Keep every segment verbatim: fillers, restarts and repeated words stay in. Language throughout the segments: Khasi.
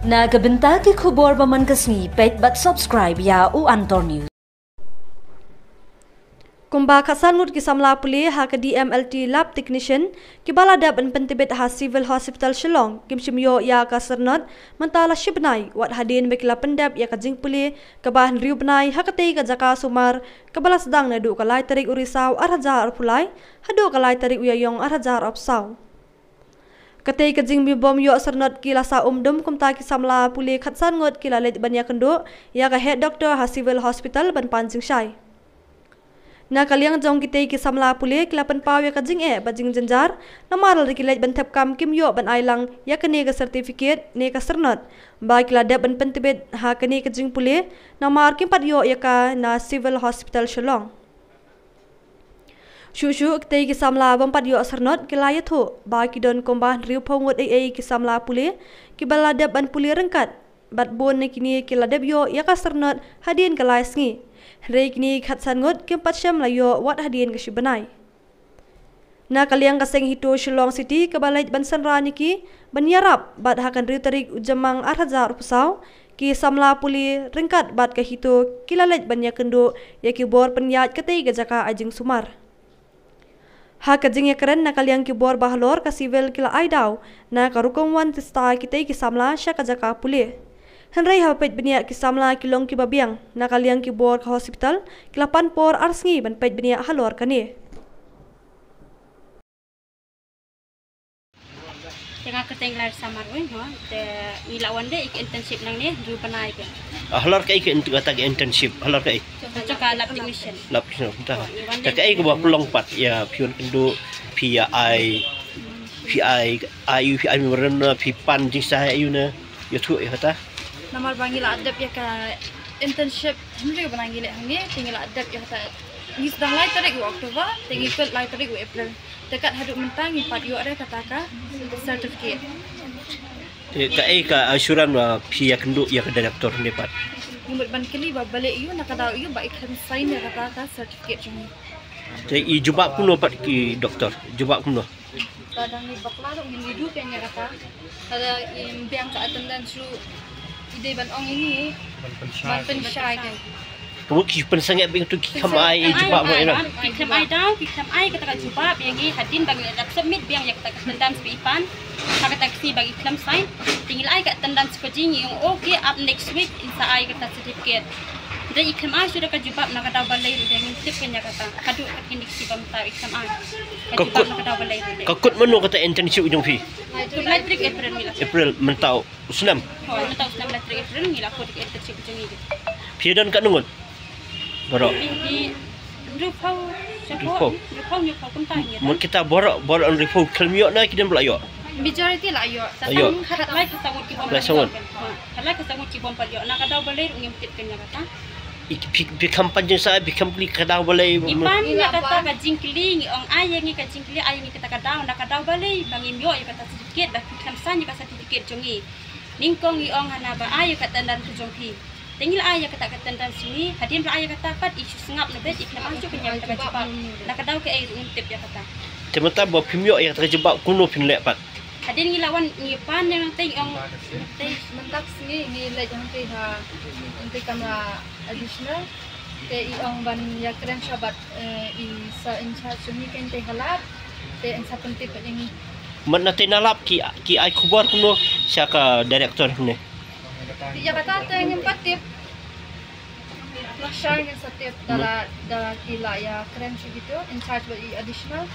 Na ka bynta ki khubor ba man ka sngi, peit bad subscribe ïa u Antor News. Kumba khatsan ngut ki samla pule ha ka D M L T lab technician, kiba la dep ban pyntbit ha Civil Hospital Shillong, kim shym ïoh ïa ka syrnod, mynta la shi bnai, wat hadien ba ki la pyndep ïa ka jingpule, kaba hynriew bnai, ha katei ka jaka sumar, kaba la sdang naduh ka lai tarik u Risaw ar hajar arphew lai, haduh ka lai tarik u Ïaïong ar hajar arphew saw. Katei ka jingbym ïoh syrnod ki la sah um dum kumta ki samla pule khatsan ngut ki la leit ban ïakynduh ïa ka head doctor ha Civil Hospital ban pan jingshai. Na ka liang jong kitei ki samla pule ki la pynpaw ïa ka jingeh bad jingjynjar namar lada ki leit ban thep kam kim ïoh ban ai lang ïa kane ka certificate ne ka syrnod ba ki la dep ban pyntbit ha kane ka jingpule namar kim pat ïoh ïa ka na Civil Hospital Shillong. Shuh shuh, kitei ki samla bym pat ïoh syrnod ki la ïathuh ba ki don kumba hynriewphew ngut ei ei ki samla pule kiba la dep ban pule ryngkat bad bun na kine ki la dep ïoh ïa ka syrnod hadien ka lai sngi. Hynrei kine khatsan ngut kim pat shym la ïoh wat hadien ka shi bnai. Na ka liang ka seng HITO Shillong City kaba leit ban synran ïa ki ban ïarap bad ha ka hynriew tarik u Jymmang ar hajar arphew saw, ki samla pule ryngkat bad ka HITO ki la leit ban ïakynduh ïa ki bor pynïaid katei ka jaka ai jingsumar. Ha ka jingïakren na ka liang ki bor ba halor ka Civil ki la ai daw na ka rukom wan tista kitei ki samla sha ka jaka pule. Hynrei haba peit bniah ki samla ki long kiba biang, na ka liang ki bor ka hospital ki la pan por ar sngi ban peit bniah halor kane. Te nga kyrteng Larissa Marwein, ho, te ngi la wan leh ïa ka internship nangne hynriew bnai. Ah, halor kaei ka int-, kata ka internship, halor kaei? Jong ka lab technician. Lab technician, ta. Ngi wan leh. Te kaei kaba pynlong pat ïa phi wan kynduh, phi ïa ai, phi ai, ai, phi ai memorandum, phi pan jingshai ïa u ne, ïathuh ïa kata? Namar ba ngi la dep ïa ka internship hynriew bnai ngi leh hangne, te ngi la dep ïa kata. Ngi sdang lai tarik u October, te ngi kut lai tarik u April. Te kat haduh mynta ngim pat ïoh re kata ka certificate. Te kaei ka assurance ba phi ïakynduh ïa ka director ne pat? Ngi mut ban kylli ba balei ïa u, na ka daw ïa u ba i khlem sign ïa kata ka certificate jong ngi. Te i jubab kumno pat ki doctor? Jubab kumno? Lada ngi bakla ruh ngin ïoh duh kein ïa kata. Lada im biang ka attendance ruh i dei ban ong ïa ngi ban pynshai kein. Ka mut ki pynsangeh bad tu ki khlem ai jubab mo ina. Ki khlem ai daw, ki khlem ai kata ka jubab ïa ngi hadien ba ngi la submit biang ïa kata ka attendance ba i pan. Ha kata ka sngi ba ngi khlem sign. Te ngi la ai ka attendance ka jong ngi, ong okay, up next week in sa ai kata certificate. Te i khlem ai shuh da ka jubab, na ka daw balei ruh ngim tip kein ïa kata. Haduh katne ka sngi ba mynta i khlem ai ka jubab, na ka daw balei ruh. Ka kut mano kata internship jong phi? Kut lai tarik April ngi la. April mynta u snem. Hooid, mynta u snem lai tarik April ngi la kut ka internship jong ngi. Phi don katno ngut? Baroh. Hynriewphew, hynriewphew, hynriewphew kumta ngi. Mut kita baroh, baroh hynriewphew khlem ïoh ne ki don ba la ïoh? Majority la ïoh. La ïoh. Khatlai khatsngut ki bym pat ïoh. Khatlai khatsngut ki bym pat ïoh. Na ka daw balei ruh ngim tip kein ïa kata. I phi, phi kham pan jingshai, phi kham kylli ka daw balei. Ngi pan ïa kata ka jingkylli, ngi ong ai ïa ngi ka jingkylli, ai ïa ngi kata ka daw, na ka daw balei ba ngim ïoh ïa kata certificate, ba phi khlem sign ïa ka certificate jong ngi. Nyngkong ngi ong hana ba ai ïa ka attendance ka jong phi. Te ngi la ai ïa kata ka attendance jong ngi, hadien ba la ai ïa kata pat i shu sngap na bed, i khlem ai shuh kein ïa kata ka jubab. Na ka daw kaei ruh ngim tip ïa kata. Te mynta ba phim ïoh ïa kata ka jubab kumno phin leh pat? Hadien ngi la wan ngi pan ïa nangtei, ngi ong nangtei. Mynta ka sngi ngi leit hangtei ha, hangtei kamra additional. Te i ong ban ïakren sha bad, eh, i sir in charge jong ngi kein te ha lab. Te in sa pyntip bad ïa ngi. Mynta te na lab ki, ki ai khubor kumno sha ka director ne? Ïa kata te ngim pat tip. Lashai ngin sa tip da la, da ki la ïakren sha kito in charge bad i additional.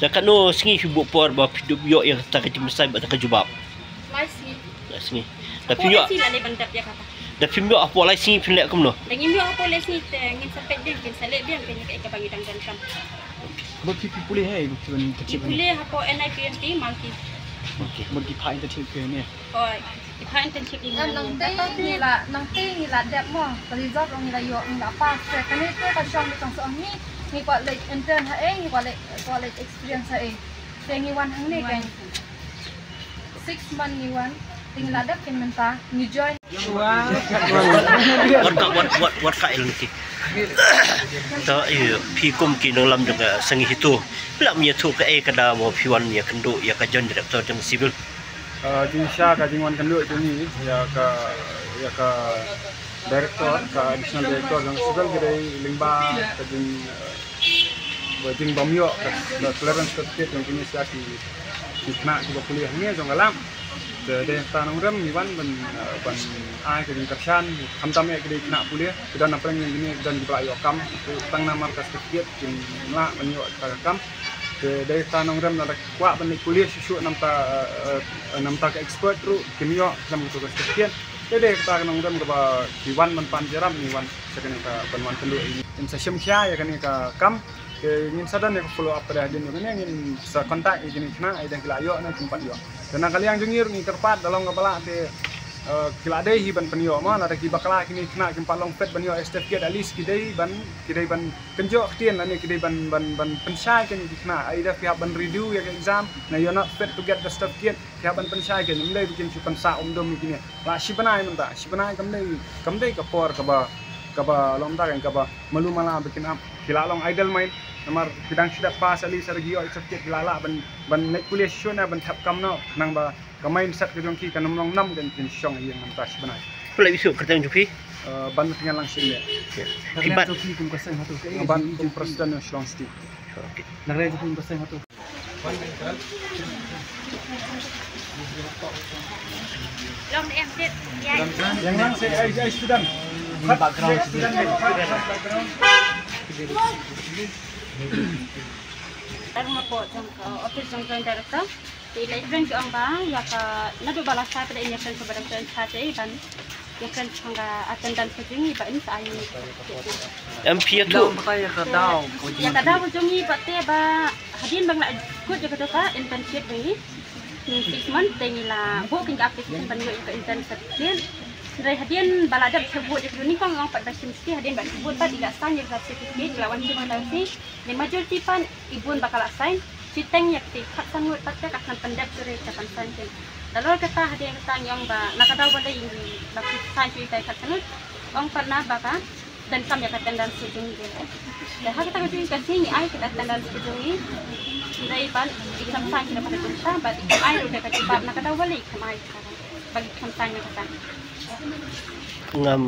Te katno sngi phi buh por ba phi dup ïoh ïa kata ka jingmynsiem bad ka jubab? Lai sngi. Lai sngi. Da phi ïoh. Lai sngi la leh ban dep ïa kata. Da phim ïoh hapoh lai sngi phin leh kumno? Da ngim ïoh hapoh lai sngi te ngin sa peit biang, ngin sa leh biang kein ïa kaei kaba ngi dang donkam. Bad phi, phi pule ha, phi pule hapoh N I P M T Malki. Malki. Bad phi phah internship kein ne? Hooid. Phi phah internship. Nangtei ngi la, nangtei ngi la dep mo. Ka result ngi la ïoh, ngi la pass. Te kane te ka shong ka shong sa ong ngi, ngi kwah leit intern ha ei, ngi kwah leit, kwah leit experience ha ei. Te ngi wan hangne kein. Six month ngi wan, te ngi la dep kein mynta, ngi join. Wat ka, wat, wat, wat ka el ngi. Ta, eh, phi kum ki nonglam jong ka seng HITO. Phi la ïathuh kaei ka daw ba phi wan ïakynduh ïa ka joint director jong civil. Uh, jingshisha ka jingwan kynduh jong ngi ïa ka, ïa ka director, ka additional director jong hospital, ka dei lyngba ka jing, uh, ba jingbym ïoh ka, ka clearance certificate jong kine shisha ki, ki khynnah kiba pule hangne jong ka lab. Te dei ta nongrim ngi wan ban, uh, ban ai ka jingkyrshan, khamtam ïa ki dei khynnah pule, ki don na pdeng jong kine, ki don kiba la ïoh kam, tang namar ka certificate kim lah ban ïoh ka kam. Te dei ta nongrim lada kwah ban leit pule shuh shuh namar ta, eh, eh, namar ta ka expert ruh kim ïoh khlem ka certificate. Te dei ta nongrim kaba ki wan ban pan jingïarap, ngi wan sha kane ka ban wan kynduh ïa ngi. Ngin sa shim khia ïa kane ka kam. Te ngin sa don ïa ka follow up pat hadien jong kane, ngin sa contact ïa kine ki khynnah, ïa ki la ïoh ne kim pat ïoh. Te na ka liang jong ngi ruh ngi kyrpad da long kaba lah te, eh, ki la dei hi ban pynïoh mo, lada ki bakla kine ki khynnah kim pat long fit ban ïoh certificate, at least ki dei ban, ki dei ban kynjoh ktien lane ki dei ban, ban, ban pynshai kine ki khynnah. Either phi hap ban redo ïa ka exam, na you're not fit to get the certificate, phi hap ban pynshai kine, ym dei ba kin shu pynsah um dum ïa kine. La shi bnai mynta, shi bnai kam dei, kam dei ka por kaba, kaba long ta kaba malu mala ba kin ap. Ki la long idle mind, namar ki dang shu dep pass, at least lada ki ïoh certificate ki la lah ban, ban leit pule shuh na ban thep kam noh, khnang ba ka mindset ka jong ki kan ym long nam, kan kin shong ïing namar ta shi bnai. Pule bisu kyrteng jong phi? Eh, Ban Tngan Lang Sing de. Ki bat. Ban kum president of Shillong City. Okay. Long em tit. Ya. Yang lang si ai, ai student. Background student. Background. Tar ma po jong ka office jong joint director. Te i la i kren ki ong ba ïa ka naduh ba la shai pat da i ïa kren kaba dang kren sha te i ban ïa kren sha ka attendance ka jong i ba in sa ai ni. Em phi ïathuh. Ïa ka daw ka jong i ba te ba hadien ba nga la kut ïa ka doka internship ba ngi. Ni six months te ngi la buh kin ka application ban ïoh ïa ka internship. Hynrei hadien ba la dep sha buh ïa ka ni kong ong pat ba shim ski hadien ba buh pat i la sign ïa ka certificate la wan shim ka si. Ni majority pat i bun ba ka la sign. Shiteng ïa kti khatsan ngut pat ka kan pyndep shuh re ka kan sign kin. Nalor kata hadien kata ngi ong ba na ka daw ba lei ngi ba ki sign shuh ïa khatsan ngut. Ong pat na ba ka donkam ïa ka attendance ka jong ngi. Te ha kata ka jong ngi ka sngi ngi ai ka attendance ka jong ngi. Dei ban i kan sign ki na ka jong ta ba i kan ai ruh da ka jubab na ka daw ba lei i kan ai ba i kan sign ïa kata. Ngam